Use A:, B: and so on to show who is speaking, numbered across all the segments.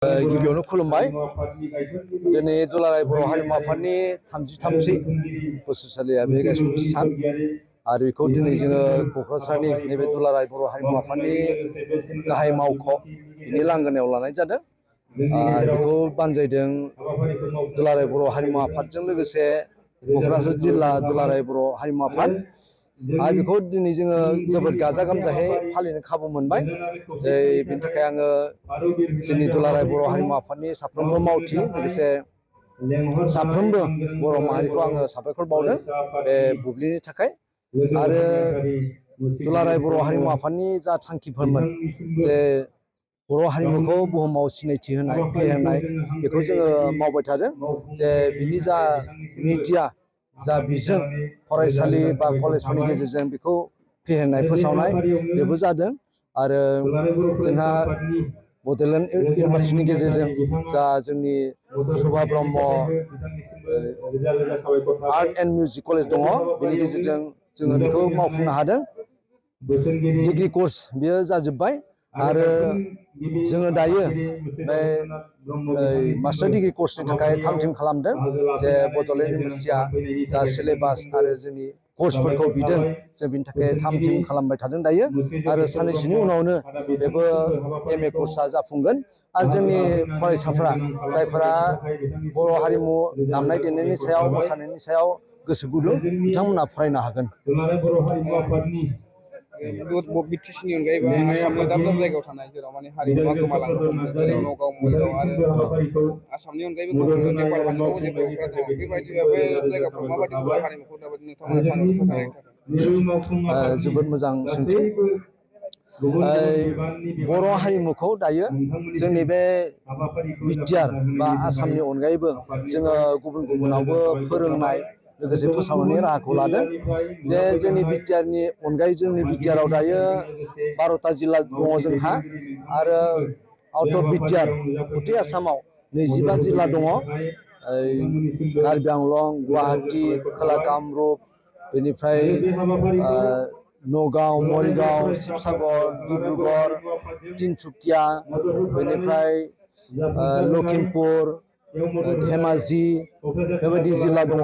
A: गिबियावनो खुलुमबाय दिनै दुलाराय बर' हारिमु आफादनि 33 बोसोरसालिया बे गायसनथि सान आरो बेखौ दिनै जोङो क'क्राझारनि नैबे दुलाराय बर' हारिमु आफादनि गाहाय मावख' बिनि लांगोनायाव लानाय जादों। बेखौ बानजायदों दुलाराय बर' हारिमु आफादजों लोगोसे क'क्राझार जिल्ला दुलाराय बर' हारिमु आफाद आरो बेखौ दिनै जोङो जोबोद गाजा गोमजायै फालिनो खाबु मोनबाय। बेनि थाखाय आङो जोंनि दुलाराय बर' हारिमु आफादनि साफ्रोमबो मावथि लोगोसे साफ्रोमबो बर' माहारिखौ आङो साबायखर बावदों बे बुब्लिनि थाखाय। आरो दुलाराय बर' हारिमु आफादनि जा थांखिफोरमोन जे बर' हारिमुखौ बुहुमाव सिनायथि होनाय फेहेरनाय बेखौ जोङो मावबाय थादों। जे बिनि जा मिडिया जा बिजों फरायसालि बा कलेजफोरनि गेजेरजों बेखौ फेहेरनाय फोसावनाय बेबो जादों। आरो जोंहा बड'लेण्ड इउनिभारसिटिनि गेजेरजों जा जोंनि Subha Brahma art and music college दङ बेनि गेजेरजों जोङो बेखौ मावफुंनो हादों। डिग्री कर्स बेयो जाजोब्बाय आरो जोङो दायो बे मास्टार डिग्री कर्सनि थाखाय थाम थिम खालामदों। जे बड'लेण्ड इउनिभारसिटिया जा सिलेबास आरो जोंनि कर्सफोरखौ बिदों जों बिनि थाखाय थाम थिम खालामबाय थादों दायो। आरो साननैसोनि उनावनो बेबो MA कर्सआ जाफुंगोन। आरो जोंनि फरायसाफोरा जायफोरा बर' हारिमु दामनाय देनायनि सायाव मोसानायनि सायाव गोसो गुदुं बिथांमोना फरायनो हागोन।
B: बिटिसिनि अनगायैबो आसामनि दाब दाब जायगायाव थानाय जेराव माने हारिमुवा गोमालांनो हमदों जेरै नगाव मरिगाव आरो आसामनि अनगायैबो गुबुन नेपाल हादरावबो जे बर'फोरा दङ बेबायदि बे जायगाफ्राव माबायदि बर' हारिमुखौ दाबायदि नोंथांमोना थांनानै फोथांनायनि थाखाय
A: जोबोद मोजां सोंथि। बर' हारिमुखौ दायो जोंनि बे बिटिआर बा आसामनि अनगायैबो जोङो गुबुन गुबुनावबो फोरोंनाय लोगोसे फोसावनायनि राहाखौ लादों। जे जोंनि बिटिआरनि अनगायै जोंनि बिटिआराव दायो 12टा जिल्ला दङ जोंहा आरो आउट अफ बिटिआर गथै आसामाव 25 जिल्ला दङ। कार्बि आंलं, गुवाहाटि, खोला कामरुप, बेनिफ्राय नगाव, मरिगाव, शिबसागर, डिब्रुगड़, तिनसुकिया, बेनिफ्राय लखिमपुर, धेमाजि बेबायदि जिल्ला दङ।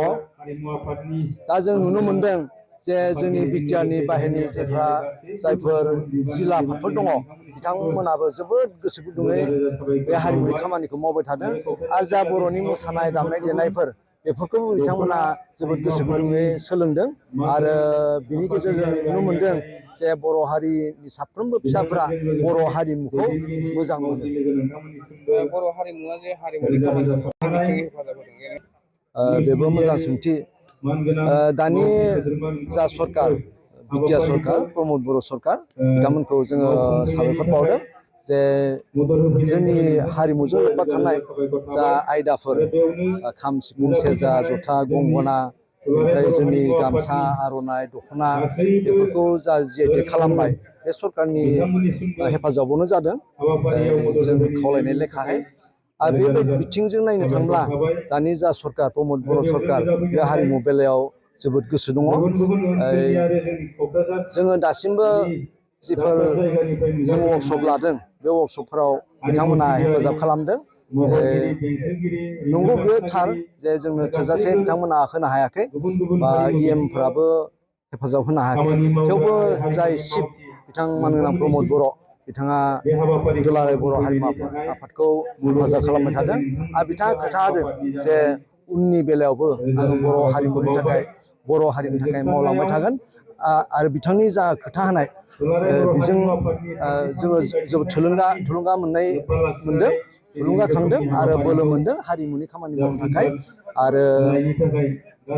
A: दा जों नुनो मोनदों जे जोंनि बिटिआरनि बाहेरनि जायफोर जिल्ला आफादफोर दङ बिथांमोनाबो जोबोद गोसो गुदुङै बे हारिमुनि खामानिखौ मावबाय थादों। आरो जा बर'नि मोसानाय दामनाय देनायफोर बेफोरखौबो बिथांमोना जोबोद गोसो गुदुङै सोलोंदों। आरो बिनि गेजेरजों नुनो मोनदों जे बर' हारिनि साफ्रोमबो फिसाफोरा बर' हारिमुखौ मोजां मोनो।
B: बर' हारिमुवा जे हारिमुनि खामानिखौ बिथिङै हेफाजाब होदों।
A: बेबो मोजां सोंथि। दानि जा सरकार बिटिआर सरकार प्रमद बर' सरकार बिथांमोनखौ जोङो साबायखर बावदों। जे जोंनि हारिमुजों लोब्बा थानाय जा आयदाफोर खाम सिफुं सेरजा जथा गंगना ओमफ्राय जोंनि गामसा आर'नाइ दख'ना बेफोरखौ जा जिआइटेक खालामबाय बे सरकारनि हेफाजाबावनो जादों जों खावलायनाय लेखायै। आरो बे बिथिंजों नायनो थांब्ला दानि जा सरकार प्रमद बर' सरकार बे हारिमु बेलायाव जोबोद गोसो दङ। जोङो दासिमबो जिफोर जों वार्कशप लादों बे वार्कशपफोराव बिथांमोना हेफाजाब खालामदों। नंगौ बेयो थार जे जोंनो थोजासे बिथांमोना होनो हायाखै बा EMफोराबो हेफाजाब होनो हायाखै। थेवबो जाय चिफ बिथां मानगोनां प्रमद बर' बिथाङा दुलाराय बर' हारिमु आफादखौ हेफाजाब खालामबाय थादों। आरो बिथाङा खोथा होदों जे उननि बेलायावबो आङो बर' हारिमुनि थाखाय मावलांबाय थागोन। आरो बिथांनि जा खोथा होनाय बेजों जोङो जोबोद थुलुंगा मोनदों थुलुंगाखांदों आरो बोलो मोनदों हारिमुनि खामानि मावनो थाखाय। आरो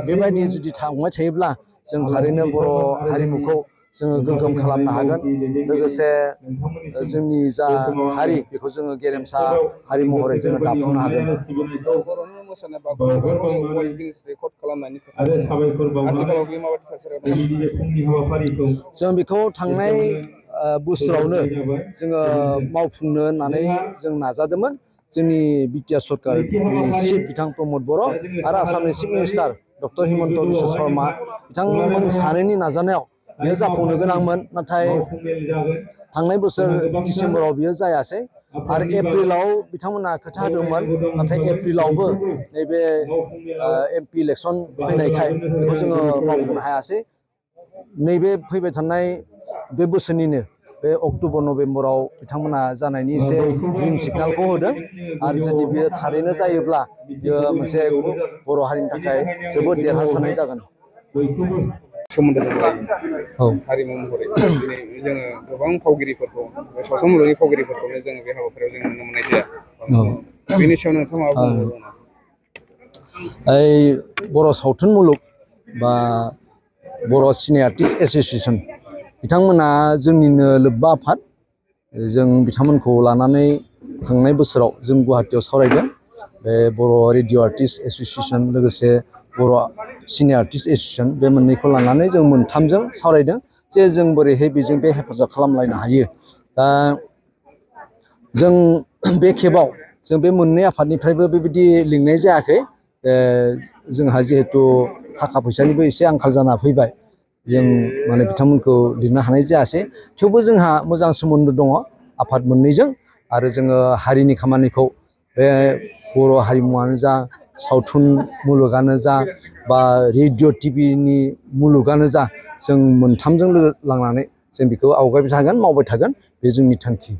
A: बेबायदि जुदि थांबाय थायोब्ला जों थारैनो बर' हारिमुखौ जोङो गोग्गोम खालामनो हागोन। लोगोसे जोंनि जा हारि बेखौ जोङो गेरेमसा हारि महरै जोङो दाफुंनो हागोन।
B: बर'नि मोसानाय बागुरुम्बाखौ वर्ल्ड गिनिस रेकर्ड खालामनायनि खोथा आथिखालाव बे माबायदि थासारियाव दं?
A: जों बेखौ थांनाय बोसोरावनो जोङो मावफुंनो होननानै जों नाजादोंमोन। जोंनि बिटिआर सरकारनि चिफ बिथां प्रमद बर' आरो आसामनि chief minister doctor Himanta Biswa Sharma बिथांमोन सानैनि नाजानायाव बेयो जाफुंनो गोनांमोन। नाथाय थांनाय बोसोर डिसेम्बराव बियो जायासै। आरो एप्रिलाव बिथांमोना खोथा होदोंमोन नाथाय एप्रिलावबो नैबे MP इलेक्सन फैनायखाय बेखौ जोङो मावफुंनो हायासै नैबे फैबाय थानाय बे बोसोरनिनो बे अक्ट'बर नभेम्बराव बिथांमोना जानायनि एसे ग्रिन सिगनालखौ होदों आरो जुदि बेयो थारैनो जायोब्ला बेयो मोनसे बर' हारिनि थाखाय जोबोद देरहासारनाय जागोन
B: सोमोन्दो दंलायो
A: औ
B: हारिमु महरै दिनै जोङो गोबां फावगिरिफोरखौ सावथुन मुलुगनि फावगिरिफोरखौनो जोङो बे हाबाफारियाव जों नुनो मोननाय जाया बेनि सायाव नोंथाङा मा बुंबावगोन
A: ओइ बर' सावथुन मुलुग बा बर' सिने आर्टिस्ट एस'सियेसन बिथांमोना जोंनिनो लोब्बा आफाद जों बिथांमोनखौ लानानै थांनाय बोसोराव जों गुवाहाटीयाव सावरायदों बे बर' रेडिअ' आर्टिस्ट एस'सियेसन लोगोसे बर' सिने आर्टिस्ट एस'सियेसन बे मोननैखौ लानानै जों मोनथामजों सावरायदों जे जों बोरैहाय बेजों बे हेफाजाब खालामलायनो हायो दा जों बे खेबाव जों बे मोननै आफादनिफ्रायबो बेबायदि लिंनाय जायाखै जोंहा जिहेथु थाखा फैसानिबो एसे आंखाल जाना फैबाय जों माने बिथांमोनखौ लिंनो हानाय जायासै थेवबो जोंहा मोजां सोमोन्दो दङ आफाद मोननैजों आरो जोङो हारिनि खामानिखौ बे बर' हारिमुआनो जा सावथुन मुलुगानो जा बा रेडिअ' टिभिनि मुलुगानो जा जों मोनथामजों लोगो लांनानै जों बेखौ आवगायबाय थागोन मावबाय थागोन बे जोंनि थांखि